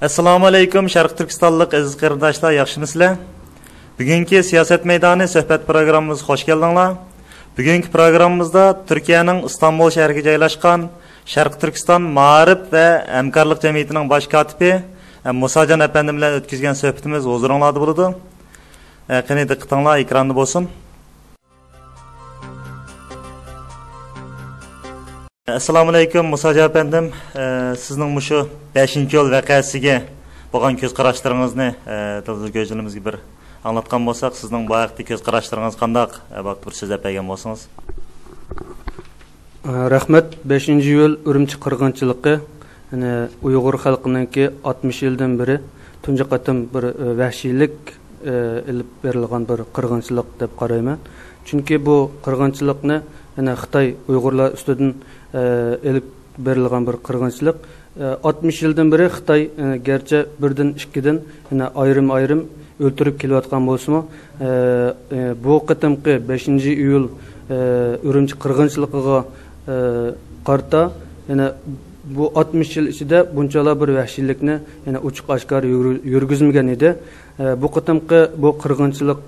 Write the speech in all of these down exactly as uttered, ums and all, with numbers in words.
ئەسسالامۇ ئەلەيكۇم، شەرقىي تۈركىستانلىق ئەزىز قېرىنداشلار، ياخشىمۇسىلەر؟ بۈگۈنكى سىياسەت مەيدانى سۆھبەت پروگراممىمىزغا خوش كەلدىڭلار. بۈگۈنكى پروگراممىمىزدا تۈركىيەنىڭ ئىستانبۇل شەھىرىگە جايلاشقان شەرقىي تۈركىستان مائارىپ ۋە ھەمكارلىق جەمئىيىتىنىڭ باش كاتىپى، ئە، مۇساجان ئەپەندىم بىلەن ئۆتكۈزگەن سۆھبىتىمىز ھۇزۇرۇڭلاردا بولىدۇ. ئە، قېنى، دىققىتىڭلار ئېكراندا بولسۇن. ئەسسالامۇئەلەيكۇم، مۇساجان ئەپەندىم. ئە، سىزنىڭ مۇشۇ بەشىنچى يول ۋەقەسىگە بولغان كۆز قاراشلىرىڭىزنى، ئە، تېلېۋىزور كۆرگۈچىلىرىمىزگە بىر ئاڭلاتقان بولساق، سىزنىڭ بۇ ھەقتىكى كۆز قاراشلىرىڭىز قانداق؟ ئە، بۇ ھەقتە بىر سۆزلەپ بەرگەن بولسىڭىز. ئە، رەھمەت. بەشىنچى يول ئۈرۈمچى قىرغىنچىلىقى، يەنى ئۇيغۇر خەلقىنىڭكى ئاتمىش يىلدىن بېرى تۇنجى قېتىم بىر، ئە، ۋەھشىيلىك، ئە، ئېلىپ بېرىلغان بىر قىرغىنچىلىق دەپ قارايمەن. چۈنكى بۇ قىرغىنچىلىقنى، يەنى خىتاي ئۇيغۇرلار ئۈستىدىن، ئە، ئېلىپ بېرىلغان بىر قىرغىنچىلىق. ئە، ئاتمىش يىلدىن بېرى خىتاي، ئە، گەرچە بىردىن، ئىككىدىن، يەنە ئايرىم-ئايرىم ئۆلتۈرۈپ كېلىۋاتقان بولسىمۇ، ئە، ئە، بۇ قېتىمقى بەشىنچى ئىيۇل، ئە، ئۈرۈمچى قىرغىنچىلىقىغا، ئە، قارىتا، يەنە بۇ ئاتمىش يىل ئىچىدە بۇنچىلا بىر ۋەھشىيلىكنى يەنە ئوچۇق ئاشكارا يۈرگۈ-، يۈرگۈزمىگەن ئىدى. ئە، بۇ قېتىمقى بۇ قىرغىنچىلىق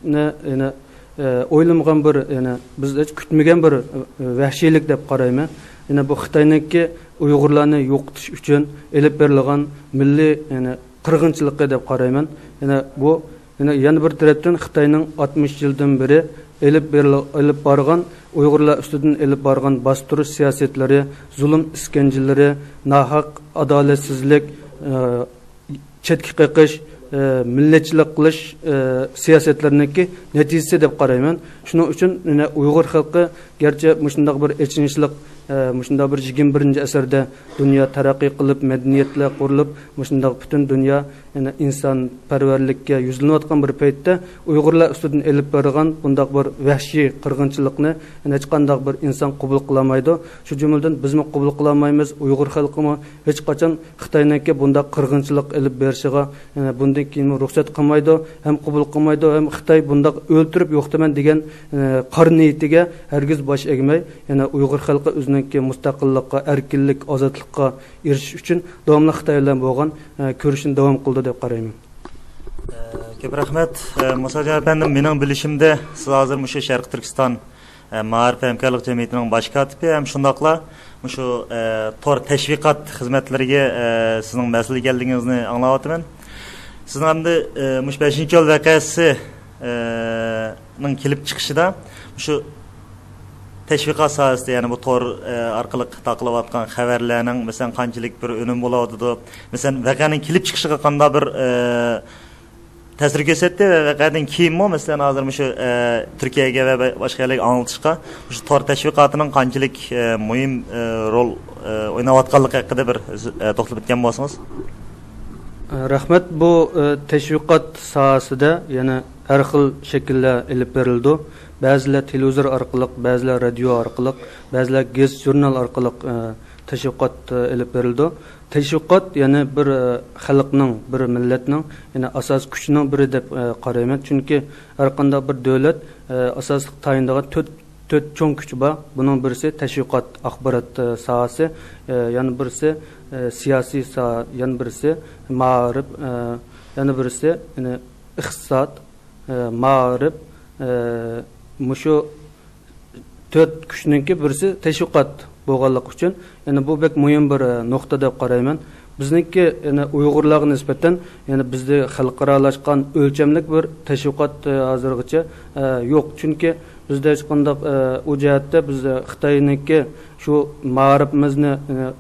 نى، يەنە، ئە، ئويلىمىغان بىر، يەنە بىز ھېچ كۈتمىگەن بىر، ئە، ۋەھشىيلىك دەپ قارايمەن. يەنە بۇ خىتاينىڭكى ئۇيغۇرلارنى يوقىتىش ئۈچۈن ئېلىپ بېرىلغان مىللىي، يەنە قىرغىنچىلىقى دەپ قارايمەن. يەنە بۇ، يەنە، يەنە بىر تەرەپتىن خىتاينىڭ ئاتمىش يىلدىن بېرى ئېلىپ بېرىل-، ئېلىپ بارغان، ئۇيغۇرلار ئۈستىدىن ئېلىپ بارغان باستۇرۇش سىياسەتلىرى، زۇلۇم ئىسكەنجىلىرى، ناھەق ئادالەتسىزلىك، ئە، چەتكە قېقىش، ئە، مىللەتچىلىك قىلىش، ئە، سىياسەتلىرىنىڭكى نەتىجىسى دەپ قارايمەن. شۇنىڭ ئۈچۈن يەنە ئۇيغۇر خەلقى گەرچە مۇشۇنداق بىر ئېچىنىشلىق، ئە، مۇشۇنداق بىر يىگىرمە بىرىنچى ئەسىردە دۇنيا تەرەققىي قىلىپ، مەدەنىيەتلەر قۇرۇلۇپ، مۇشۇنداق پۈتۈن دۇنيا يەنە ئىنسانپەرۋەرلىككە يۈزلىنىۋاتقان بىر پەيتتە، ئۇيغۇرلار ئۈستىدىن ئېلىپ بېرىلغان بۇنداق بىر ۋەھشىي قىرغىنچىلىقنى يەنە ھېچقانداق بىر ئىنسان قوبۇل قىلالمايدۇ. شۇ جۈملىدىن بىزمۇ قوبۇل قىلالمايمىز، ئۇيغۇر خەلقىمۇ ھېچقاچان خىتاينىڭكى بۇنداق قىرغىنچىلىق ئېلىپ بېرىشىغا، يەنە بۇندىن كېيىنمۇ رۇخسەت قىلمايدۇ، ھەم قوبۇل قىلمايدۇ، ھەم خىتاي بۇنداق ئۆلتۈرۈپ يوقىتىمەن دېگەن، ئە، قارا نىيىتىگە ھەرگىز باش ئەگمەي، يەنە ئۇيغۇر خەلقى ئۆزىنىڭكى مۇستەقىللىققا، ئەركىنلىك، ئازادلىققا ئېرىشىش ئۈچۈن داۋاملىق خىتاي بىلەن بولغان، ئە، كۈرىشىنى داۋام قىلىدۇ دەپ قارايمەن. ئە، كۆپ رەھمەت. ئە، مۇساجان ئەپەندىم، مېنىڭ بىلىشىمدە سىز ھازىر مۇشۇ شەرقىي تۈركىستان ئە، مائارىپ ھەمكارلىق جەمئىيىتىنىڭ باش كاتىپى ھەم شۇنداقلا مۇشۇ، ئە، تور تەشۋىقات خىزمەتلىرىگە، ئە، سىزنىڭ مەسئۇل ئىكەنلىكىڭىزنى ئاڭلاۋاتىمەن. سىزنىڭ ئەمدى، ئە، مۇشۇ بەشىنچى يول ۋەقەسى، ئە، نىڭ كېلىپ چىقىشىدا مۇشۇ تەشۋىقات ساھەسىدە، يەنى بۇ تور، ئە، ئارقىلىق تارقىلىۋاتقان خەۋەرلەرنىڭ، مەسىلەن، قانچىلىك بىر ئۈنۈم بولۇۋاتىدۇ؟ مەسىلەن، ۋەقەنىڭ كېلىپ چىقىشىغا قانداق بىر، ئە، تەسىر كۆرسەتتى ۋە ۋەقەدىن كېيىنمۇ، مەسىلەن، ھازىر مۇشۇ، ئە، تۈركىيەگە ۋە بە-، باشقا يەرلەرگە ئاڭلىتىشقا مۇشۇ تور تەشۋىقاتىنىڭ قانچىلىك، ئە، مۇھىم، ئە، رول، ئە، ئويناۋاتقانلىقى ھەققىدە بىر، ئە، توختىلىپ ئۆتكەن بولسىڭىز. رەھمەت. بۇ، ئە، تەشۋىقات ساھەسىدە يەنە ھەر خىل شەكىللەر ئېلىپ بېرىلىدۇ. بەزىلەر تېلېۋىزور ئارقىلىق، بەزىلەر رادىيو ئارقىلىق، بەزىلەر گېزىت-ژۇرنال ئارقىلىق، ئە، تەشۋىقات، ئە، ئېلىپ بېرىلىدۇ. تەشۋىقات يەنە بىر، ئە، خەلقنىڭ، بىر مىللەتنىڭ يەنە ئاساسىي كۈچىنىڭ بىرى دەپ، ئە، قارايمەن. چۈنكى ھەر قانداق بىر دۆلەت، ئە، ئاساسلىق تايىنىدىغان تۆت، تۆت چوڭ كۈچى بار. بۇنىڭ بىرسى تەشۋىقات، ئاخبارات، ئە، ساھەسى، ئە، يەنە بىرسى، ئە، سىياسىي ساھە، يەنە بىرسى مائارىپ، ئە، يەنە بىرسى، يەنى ئىقتىساد، ئە، مائارىپ، ئە، مۇشۇ تۆت كۈچنىڭكى بىرسى تەشۋىقات بولغانلىقى ئۈچۈن، يەنى بۇ بەك مۇھىم بىر، ئە، نۇقتا دەپ قارايمەن. بىزنىڭكى، يەنى ئۇيغۇرلارغا نىسبەتەن، يەنى بىزدە خەلقئارالاشقان ئۆلچەملىك بىر تەشۋىقات، ئە، ھازىرغىچە، ئە، يوق. چۈنكى بىزدە ھېچقانداق، ئە، ئۇ جەھەتتە بىز، ئە، خىتاينىڭكى شۇ مائارىپىمىزنى، ئە،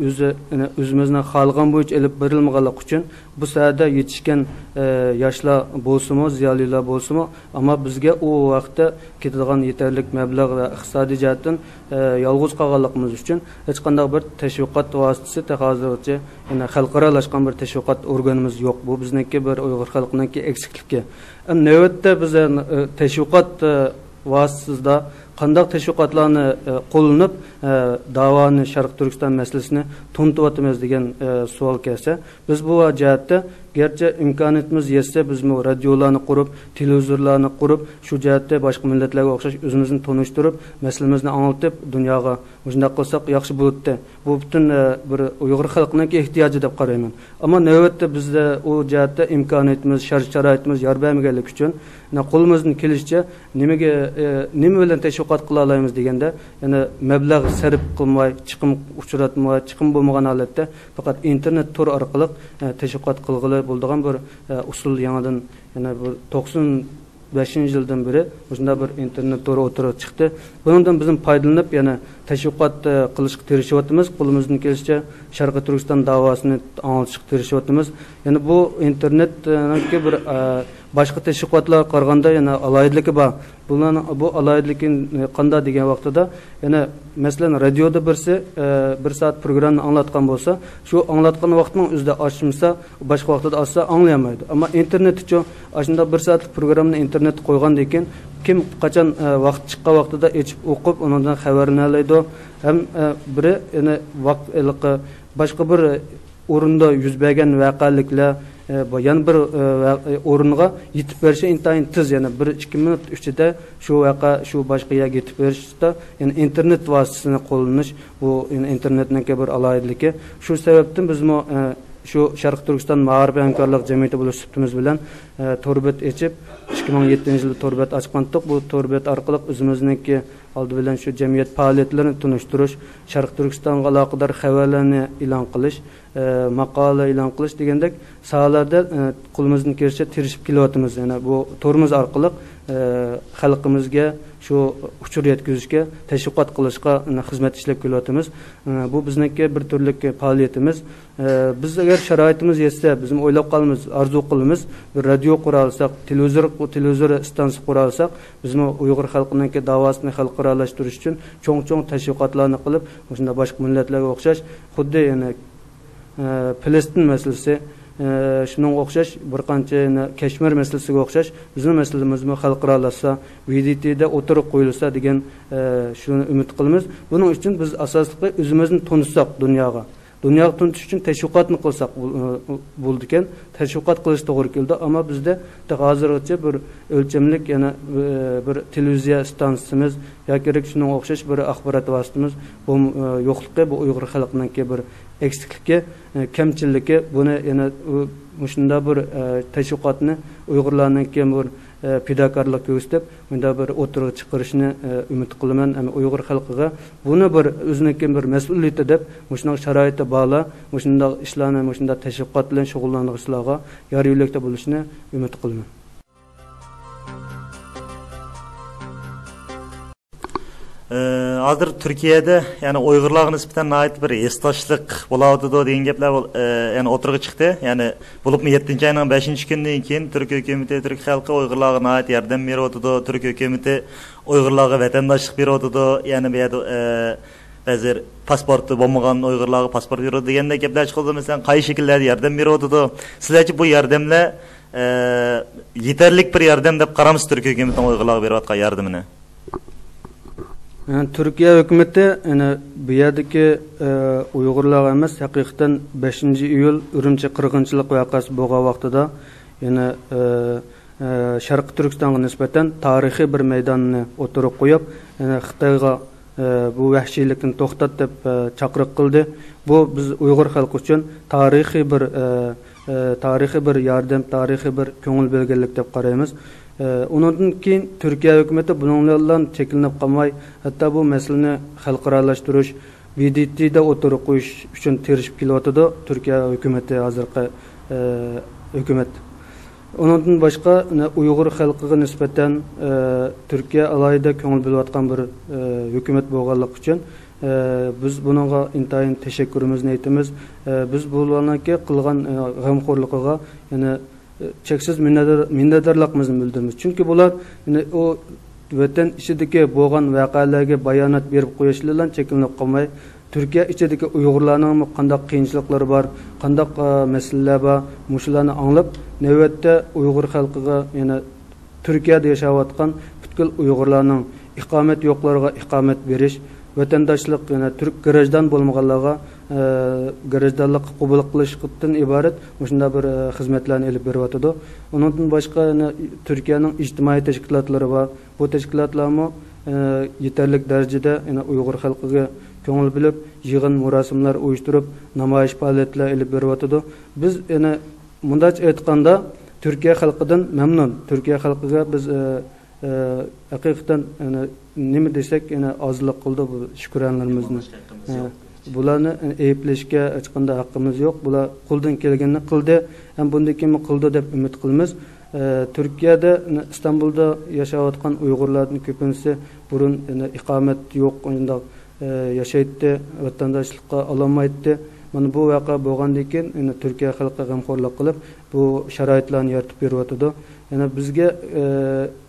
ئۆزى، يەنى ئۆزىمىزنىڭ خالىغان بويىچە ئېلىپ بېرىلمىغانلىقى ئۈچۈن، بۇ ساھەدە يېتىشكەن، ئە، ياشلار بولسىمۇ، زىيالىيلار بولسىمۇ، ئەمما بىزگە ئۇ ۋاقىتتا كېتىدىغان يېتەرلىك مەبلەغ ۋە ئىقتىسادىي جەھەتتىن، ئە، يالغۇز قالغانلىقىمىز ئۈچۈن، ھېچقانداق بىر تەشۋىقات ۋاسىتىسى تېخى ھازىرغىچە، يەنى خەلقئارالاشقان بىر تەشۋىقات ئورگىنىمىز يوق. بۇ بىزنىڭكى بىر ئۇيغۇر خەلقىنىڭكى ئەكسىكلىكى. ئەمدى نۆۋەتتە بىز، ئە، تەشۋىقات، ئە، ۋاسىتىسىدا قانداق تەشۋىقاتلارنى، ئە، قوللىنىپ، ئە، داۋانى، شەرقىي تۈركىستان مەسىلىسىنى تونۇتۇۋاتىمىز دېگەن، ئە، سوئال كەلسە، بىز بۇ جەھەتتە گەرچە ئىمكانىيىتىمىز يەتسە، بىزمۇ رادىيولارنى قۇرۇپ، تېلېۋىزورلارنى قۇرۇپ، شۇ جەھەتتە باشقا مىللەتلەرگە ئوخشاش ئۆزىمىزنى تونۇشتۇرۇپ، مەسىلىمىزنى ئاڭلىتىپ، دۇنياغا مۇشۇنداق قىلساق ياخشى بولاتتى. بۇ پۈتۈن، ئە، بىر ئۇيغۇر خەلقىنىڭكى ئېھتىياجى دەپ قارايمەن. ئەمما نۆۋەتتە بىزدە ئۇ جەھەتتە ئىمكانىيىتىمىز، شارائىتىمىز يار بەرمىگەنلىكى ئۈچۈن، يەنە قولىمىزدىن كېلىشىچە نېمىگە، ئە، نېمە بىلەن تەشۋىقات قىلالايمىز دېگەندە، يەنە مەبلەغ سەرپ قىلماي، چىقىم ئۇچراتماي، چىقىم بولمىغان ھالەتتە پەقەت ئىنتېرنېت تور ئارقىلىق، ئە، تەشۋىقات قىلغىلى بولىدىغان بىر، ئە، ئۇسۇل يېڭىدىن، يەنە بىر توقسان بەشىنچى يىلدىن بېرى مۇشۇنداق بىر ئىنتېرنېت تورى ئوتتۇرىغا چىقتى. بۇنىڭدىن بىزمۇ پايدىلىنىپ، يەنە تەشۋىقات، ئە، قىلىشقا تىرىشىۋاتىمىز. قولىمىزدىن كېلىشىچە شەرقىي تۈركىستان داۋاسىنى ئاڭلىتىشقا تىرىشىۋاتىمىز. يەنە بۇ ئىنتېرنېتنىڭكى بىر، ئە، باشقا تەشۋىقاتلارغا قارىغاندا يەنە ئالاھىدىلىكى بار. بۇلارنىڭ، بۇ ئالاھىدىلىكى قانداق دېگەن ۋاقتىدا، يەنە مەسىلەن، رادىيودا بىرسى، ئە، بىر سائەت پروگراممىنى ئاڭلاتقان بولسا، شۇ ئاڭلاتقان ۋاقتىنىڭ ئۆزىدە ئاچمىسا، باشقا ۋاقتىدا ئاچسا ئاڭلىيالمايدۇ. ئەمما ئىنتېرنېتتىچۇ، ئاشۇنداق بىر سائەتلىك پروگراممىنى ئىنتېرنېتتە قويغاندىن كېيىن، كىم قاچان، ئە، ۋاقتى چىققان ۋاقتىدا ئېچىپ ئوقۇپ، ئۇنىڭدىن خەۋەرلىنەلەيدۇ. ھەم، ئە، بىرى، يەنە ۋاق-، ھېلىقى باشقا بىر ئورۇندا يۈز بەرگەن ۋەقەلىكلەر، ئە، بۇ يەنە بىر، ئە، ۋە-، ئە، ئورۇنغا يېتىپ بېرىشى ئىنتايىن تېز، يەنە بىر ئىككى مىنۇت ئىچىدە شۇ ۋەقە شۇ باشقا يەرگە يېتىپ بېرىشتا، يەنە ئىنتېرنېت ۋاسىتىسىنى قوللىنىش، بۇ يەنە ئىنتېرنېتنىڭكى بىر ئالاھىدىلىكى. شۇ سەۋەبتىن بىزمۇ، ئە، شۇ شەرقىي تۈركىستان مائارىپ ھەمكارلىق جەمئىيىتى بولۇش سۈپىتىمىز بىلەن، ئە، تور بەت ئېچىپ، ئىككى مىڭ يەتتىنچى يىلى تور بەت ئاچقانتۇق. بۇ تور بەت ئارقىلىق ئۆزىمىزنىڭكى ئالدى بىلەن شۇ جەمئىيەت پائالىيەتلىرىنى تونۇشتۇرۇش، شەرقىي تۈركىستانغا ئالاقىدار خەۋەرلەرنى ئېلان قىلىش، ئە، ماقالە ئېلان قىلىش دېگەندەك ساھەلەردە، ئە، قولىمىزدىن كېلىشىچە تىرىشىپ كېلىۋاتىمىز. يەنە بۇ تورىمىز ئارقىلىق، ئە، خەلقىمىزگە شۇ ئۇچۇر يەتكۈزۈشكە، تەشۋىقات قىلىشقا، ئە، خىزمەت ئىشلەپ كېلىۋاتىمىز. ئە، بۇ بىزنىڭكى بىر تۈرلۈك پائالىيىتىمىز. ئە، بىز ئەگەر شارائىتىمىز يەتسە، بىزمۇ ئويلاپ قالىمىز، ئارزۇ قىلىمىز، بىر رادىيو قۇرالىساق، تېلېۋىزور، تېلېۋىزور ئىستانسىسى قۇرالىساق، بىزمۇ ئۇيغۇر خەلقىنىڭكى داۋاسىنى خەلقئارالاشتۇرۇش ئۈچۈن چوڭ-چوڭ تەشۋىقاتلارنى قىلىپ، مۇشۇنداق باشقا مىللەتلەرگە ئوخشاش، خۇددى يەنە، ئە، پەلەستىن مەسىلىسى، ئە، شۇنىڭغا ئوخشاش بىر قانچە يەنە كەشمىر مەسىلىسىگە ئوخشاش بىزنىڭ مەسىلىمىزمۇ خەلقئارالاشسا، ۋي دې تېدا ئوتتۇرىغا قويۇلسا دېگەن، ئە، شۇنى ئۈمىد قىلىمىز. بۇنىڭ ئۈچۈن بىز ئاساسلىقى ئۆزىمىزنى تونۇتساق دۇنياغا. دۇنياغا تونۇتۇش ئۈچۈن تەشۋىقاتنى قىلساق بول-، بولىدىكەن. تەشۋىقات قىلىش توغرا كېلىدۇ. ئەمما بىزدە ھازىرغىچە بىر ئۆلچەملىك يەنە، ئە، بىر تېلېۋىزىيە ئىستانسىسىمىز ياكى شۇنىڭغا ئوخشاش بىر ئاخبارات ۋاسىتىمىز بولم-، ئە، يوقلۇقى، بۇ ئۇيغۇر خەلقىنىڭكى بىر ئەكسىكلىكى، ئە، كەمچىللىكى. بۇنى يەنە، ئۇ، مۇشۇنداق بىر، ئە، تەشۋىقاتنى ئۇيغۇرلارنىڭكى بىر، ئە، پىداكارلىق كۆرسىتىپ، مۇنداق بىر ئوتتۇرىغا چىقىرىشنى، ئە، ئۈمىد قىلىمەن. ئەمما ئۇيغۇر خەلقىگە بۇنى بىر ئۆزىنىڭكى بىر مەسئۇلىيىتى دەپ، مۇشۇنداق شارائىتى بارلار، مۇشۇنداق ئىشلارنى، مۇشۇنداق تەشۋىقات بىلەن شۇغۇللانغۇچىلارغا يار يۆلەكتە بولۇشىنى ئۈمىد قىلىمەن. ئى، ھازىر تۈركىيەدە، يەنى ئۇيغۇرلارغا نىسبەتەن ناھايىتى بىر ھېسداشلىق بولاۋاتىدۇ دېگەن گەپلەر بول-، ئى، يەنە ئوتتۇرىغا چىقتى. يەنى بولۇپمۇ يەتتىنچى ئاينىڭ بەشىنچى كۈنىدىن كېيىن تۈرك ھۆكۈمىتى، تۈرك خەلقى ئۇيغۇرلارغا ناھايىتى ياردەم بېرىۋاتىدۇ. تۈرك ھۆكۈمىتى ئۇيغۇرلارغا ۋەتەنداشلىق بېرىۋاتىدۇ. يەنى بۇ يەردە، ئى، بەزى پاسپورتى بولمىغان ئۇيغۇرلارغا پاسپورت بېرىۋاتىدۇ دېگەندەك گەپلەر چىقىۋاتىدۇ. مەسىلەن، قايسى شەكىللەردە ياردەم بېرىۋاتىدۇ؟ سىلەرچە بۇ ياردەملەر، ئى، يېتەرلىك بىر ياردەم دەپ قارامسىز تۈرك ھۆكۈمىتىنىڭ ئۇيغۇرلارغا بېرىۋاتقان ياردىمىنى؟ يەنى تۈركىيە ھۆكۈمىتى، يەنى بۇ يەردىكى، ئى، ئۇيغۇرلارغا ئەمەس، ھەقىقەتەن بەشىنچى ئىيۇل ئۈرۈمچى قىرغىنچىلىق ۋەقەسى بولغان ۋاقتىدا يەنە، ئى، ئى، شەرقىي تۈركىستانغا نىسبەتەن تارىخىي بىر مەيداننى ئوتتۇرىغا قويۇپ، يەنە خىتايغا، ئى، بۇ ۋەھشىيلىكنى توختات دەپ، ئى، چاقىرىق قىلدى. بۇ بىز ئۇيغۇر خەلقى ئۈچۈن تارىخىي بىر، ئى، ئى، تارىخىي بىر ياردەم، تارىخىي بىر كۆڭۈل بۆلگەنلىك دەپ قارايمىز. ئى، ئۇنىڭدىن كېيىن تۈركىيە ھۆكۈمىتى بۇنىڭ بىلەن چەكلىنىپ قالماي، ھەتتا بۇ مەسىلىنى خەلقئارالاشتۇرۇش، ۋى دې تېدا ئوتتۇرىغا قويۇش ئۈچۈن تىرىشىپ كېلىۋاتىدۇ تۈركىيە ھۆكۈمىتى، ھازىرقى، ئى، ھۆكۈمەت. ئۇنىڭدىن باشقا، ئۇيغۇر خەلقىگە نىسبەتەن، ئى، تۈركىيە ئالاھىدە كۆڭۈل بۆلۈۋاتقان بىر، ئى، ھۆكۈمەت بولغانلىقى ئۈچۈن، ئى، بىز بۇنىڭغا ئىنتايىن تەشەككۈرىمىزنى ئېيتىمىز. ئى، بىز بۇلارنىڭكى قىلغان، ئى، غەمخورلۇقىغا يەنە، ئى، چەكسىز مىننەتدار-، مىننەتدارلىقىمىزنى بىلدۈرىمىز. چۈنكى بۇلار يەنە ئۇ ۋەتەن ئىچىدىكى بولغان ۋەقەلەرگە بايانات بېرىپ قويۇش بىلەن چەكلىنىپ قالماي، تۈركىيە ئىچىدىكى ئۇيغۇرلارنىڭمۇ قانداق قىيىنچىلىقلىرى بار، قانداق، ئە، مەسىلىلەر بار، مۇشۇلارنى ئاڭلاپ، نۆۋەتتە ئۇيغۇر خەلقىگە، يەنە تۈركىيەدە ياشاۋاتقان پۈتكۈل ئۇيغۇرلارنىڭ ئىقامەت يوقلىرىغا ئىقامەت بېرىش، ۋەتەنداشلىق، يەنە تۈرك گراژدان بولمىغانلارغا، ئە، گراژدانلىققا قوبۇل قىلىشتىن ئىبارەت مۇشۇنداق بىر، ئە، خىزمەتلەرنى ئېلىپ بېرىۋاتىدۇ. ئۇنىڭدىن باشقا، يەنە تۈركىيەنىڭ ئىجتىمائىي تەشكىلاتلىرى بار. بۇ تەشكىلاتلارمۇ، ئە، يېتەرلىك دەرىجىدە يەنە ئۇيغۇر خەلقىگە كۆڭۈل بۆلۈپ، يىغىن مۇراسىملار ئۇيۇشتۇرۇپ، نامايىش پائالىيەتلەر ئېلىپ بېرىۋاتىدۇ. بىز يەنە مۇنداچە ئېيتقاندا، تۈركىيە خەلقىدىن مەمنۇن. تۈركىيە خەلقىگە بىز، ئە، ئە، ھەقىقەتەن، يەنە نېمە دېسەك، يەنە ئازلىق قىلدى بۇ شۈكرانىلىرىمىزنى. بولماشقا ھەققىمىز ئە، يوق. بۇلارنى ئېيىبلەشكە ھېچقانداق ھەققىمىز يوق. بۇلار قولىدىن كەلگىنىنى قىلدى ھەم بۇندىن كېيىنمۇ قىلىدۇ دەپ ئۈمىد قىلىمىز. ئە، تۈركىيەدە، ئىستانبۇلدا ياشاۋاتقان ئۇيغۇرلاردىن كۆپىنچىسى بۇرۇن، يەنە ئىقامەت يوق، ئۇنداق، ئە، ياشايتتى، ۋەتەنداشلىققا ئالالمايتتى. مانا بۇ ۋەقە بولغاندىن كېيىن، يەنە تۈركىيە خەلقى غەمخورلۇق قىلىپ، بۇ شارائىتلارنى يارىتىپ بېرىۋاتىدۇ. يەنە بىزگە، ئە،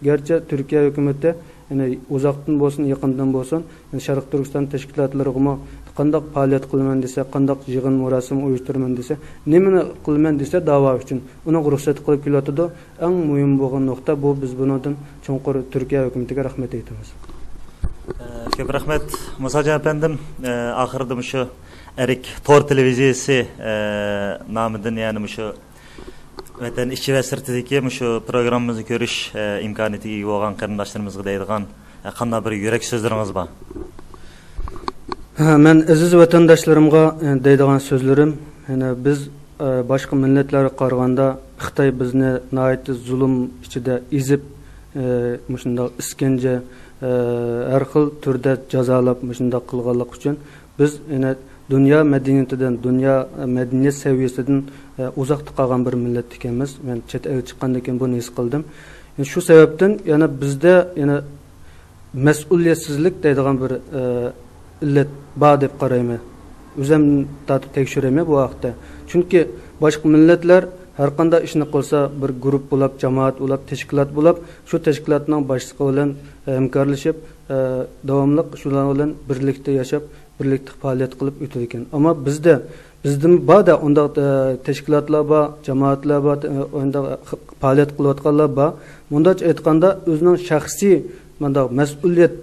گەرچە تۈركىيە ھۆكۈمىتى، يەنە ئۇزاقتىن بولسۇن، يېقىندىن بولسۇن، يەنە شەرقىي تۈركىستان تەشكىلاتلىرىغىمۇ قانداق پائالىيەت قىلىمەن دېسە، قانداق يىغىن مۇراسىم ئۇيۇشتۇرىمەن دېسە، نېمىنى قىلىمەن دېسە، داۋا ئۈچۈن ئۇنىڭغا رۇخسەت قىلىپ كېلىۋاتىدۇ. ئەڭ مۇھىم بولغان نۇقتا بۇ، بىز بۇنىڭدىن چوڭقۇر تۈركىيە ھۆكۈمىتىگە رەھمەت ئېيتىمىز. ئە، كۆپ رەھمەت، مۇساجان ئەپەندىم. ئە، ئاخىرىدا مۇشۇ ئەرك تور تېلېۋىزىيىسى، ئە، نامىدىن، يەنى مۇشۇ ۋەتەن ئىچى ۋە سىرتىدىكى مۇشۇ پروگراممىمىزنى كۆرۈش، ئە، ئىمكانىيىتىگە ئىگە بولغان قېرىنداشلىرىمىزغا دەيدىغان، ئە، قانداق بىر يۈرەك سۆزلىرىڭىز بار؟ ھە، مەن ئەزىز ۋەتەنداشلىرىمغا، ئە، دەيدىغان سۆزلىرىم، يەنە بىز، ئە، باشقا مىللەتلەرگە قارىغاندا خىتاي بىزنى ناھايىتى زۇلۇم ئىچىدە ئېزىپ، ئە، مۇشۇنداق ئىسكەنجە، ئە، ھەر خىل تۈردە جازالاپ مۇشۇنداق قىلغانلىقى ئۈچۈن بىز يەنە دۇنيا مەدەنىيىتىدىن، دۇنيا مەدەنىيەت سەۋىيەسىدىن، ئە، ئۇزاقتا قالغان بىر مىللەت ئىكەنمىز. مەن چەت ئەلگە چىققاندىن كېيىن بۇنى ھېس قىلدىم. يەنە شۇ سەۋەبتىن يەنە بىزدە يەنە مەسئۇلىيەتسىزلىك دەيدىغان بىر، ئە، ئىللەت بار دەپ قارايمەن. ئۆزۈم تارتىپ تەكشۈرەيمەن بۇ ھەقتە. چۈنكى باشقا مىللەتلەر ھەر قانداق ئىشنى قىلسا، بىر گۇرۇپ بولاپ، جامائەت بولاپ، تەشكىلات بولاپ، شۇ تەشكىلاتنىڭ باشلىقى بىلەن، ئە، ھەمكارلىشىپ، ئە، داۋاملىق شۇلار بىلەن بىرلىكتە ياشاپ، بىرلىكتە پائالىيەت قىلىپ ئۆتىدىكەن. ئەمما بىزدە، بىزدىمۇ بار-دە ئۇنداق، ئە، تەشكىلاتلار بار، جامائەتلەر بار، ئە، ئۇنداق پائالىيەت قىلىۋاتقانلار بار. مۇنداقچە ئېيتقاندا، ئۆزىنىڭ شەخسىي مۇنداق مەسئۇلىيەت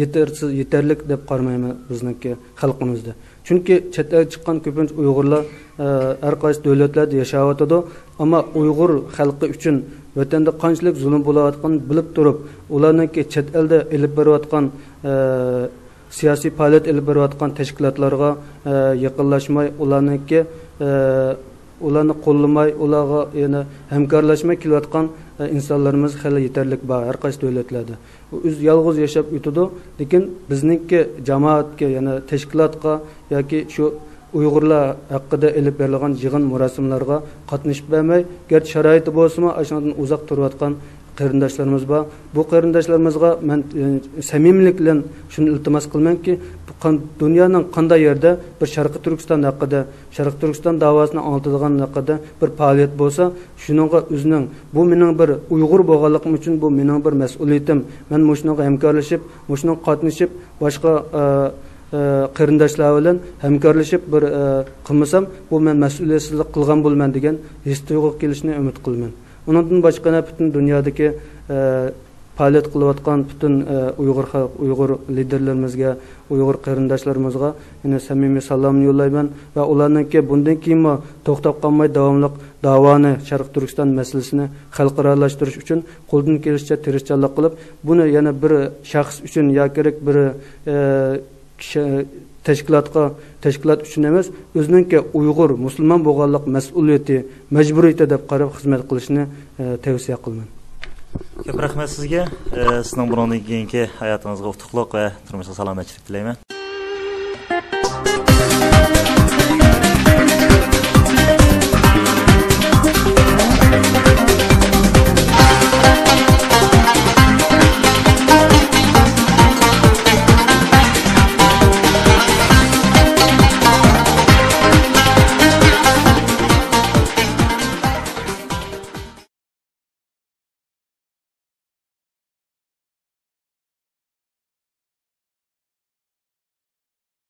يېتەرسىز، يېتەرلىك دەپ قارىمايمەن بىزنىڭكى خەلقىمىزدە. چۈنكى چەت ئەلگە چىققان كۆپىنچە ئۇيغۇرلار، ئە، ھەر قايسى دۆلەتلەردە ياشاۋاتىدۇ. ئەمما ئۇيغۇر خەلقى ئۈچۈن ۋەتەندە قانچىلىك زۇلۇم بولۇۋاتقانلىقىنى بىلىپ تۇرۇپ، ئۇلارنىڭكى چەت ئەلدە ئېلىپ بېرىۋاتقان، ئە، سىياسىي پائالىيەت ئېلىپ بېرىۋاتقان تەشكىلاتلارغا، ئە، يېقىنلاشماي، ئۇلارنىڭكى، ئە، ئۇلارنى قوللىماي، ئۇلارغا يەنە ھەمكارلاشماي كېلىۋاتقان، ئە، ئىنسانلىرىمىز خېلى يېتەرلىك بار ھەر قايسى دۆلەتلەردە. ئۇ ئۆزى يالغۇز ياشاپ ئۆتىدۇ، لېكىن بىزنىڭكى جامائەتكە، يەنە تەشكىلاتقا ياكى شۇ ئۇيغۇرلار ھەققىدە ئېلىپ بېرىلغان يىغىن مۇراسىملارغا قاتنىشىپ بەرمەي، گەرچە شارائىتى بولسىمۇ، ئاشۇنىڭدىن ئۇزاق تۇرۇۋاتقان قېرىنداشلىرىمىز بار. بۇ قېرىنداشلىرىمىزغا مەن، ئى، سەمىمىيلىك بىلەن شۇنى ئىلتىماس قىلىمەنكى، بۇ قان-، دۇنيانىڭ قانداق يەردە بىر شەرقىي تۈركىستان ھەققىدە، شەرقىي تۈركىستان داۋاسىنى ئاڭلىتىدىغان ھەققىدە بىر پائالىيەت بولسا، شۇنىڭغا ئۆزىنىڭ، بۇ مېنىڭ بىر ئۇيغۇر بولغانلىقىم ئۈچۈن بۇ مېنىڭ بىر مەسئۇلىيىتىم. مەن مۇشۇنىڭغا ھەمكارلىشىپ، مۇشۇنىڭغا قاتنىشىپ، باشقا، ئە، ئە، قېرىنداشلار بىلەن ھەمكارلىشىپ بىر، ئە، قىلمىسام، بۇ مەن مەسئۇلىيەتسىزلىك قىلغان بولىمەن دېگەن ھېس تۇيغۇغا كېلىشىنى ئۈمىد قىلىمەن. ئۇنىڭدىن باشقا يەنە پۈتۈن دۇنيادىكى، ئە، پائالىيەت قىلىۋاتقان پۈتۈن، ئە، ئۇيغۇر خەلق، ئۇيغۇر لىدېرلىرىمىزگە، ئۇيغۇر قېرىنداشلىرىمىزغا يەنە سەمىمىي سالامنى يوللايمەن ۋە ئۇلارنىڭكى بۇندىن كېيىنمۇ توختاپ قالماي داۋاملىق داۋانى، شەرقىي تۈركىستان مەسىلىسىنى خەلقئارالاشتۇرۇش ئۈچۈن قولدىن كېلىشىچە تىرىشچانلىق قىلىپ، بۇنى يەنە بىر شەخس ئۈچۈن ياكى بىر، ئە، كىشى، تەشكىلاتقا، تەشكىلات ئۈچۈن ئەمەس، ئۆزىنىڭكى ئۇيغۇر، مۇسۇلمان بولغانلىق مەسئۇلىيىتى، مەجبۇرىيىتى دەپ قاراپ خىزمەت قىلىشنى، ئە، تەۋسىيە قىلىمەن. كۆپ رەھمەت سىزگە. ئە، سىزنىڭ بۇنىڭدىن كېيىنكى ھاياتىڭىزغا ئۇتۇقلۇق ۋە تۇرمۇشقا سالامەتچىلىك تىلەيمەن.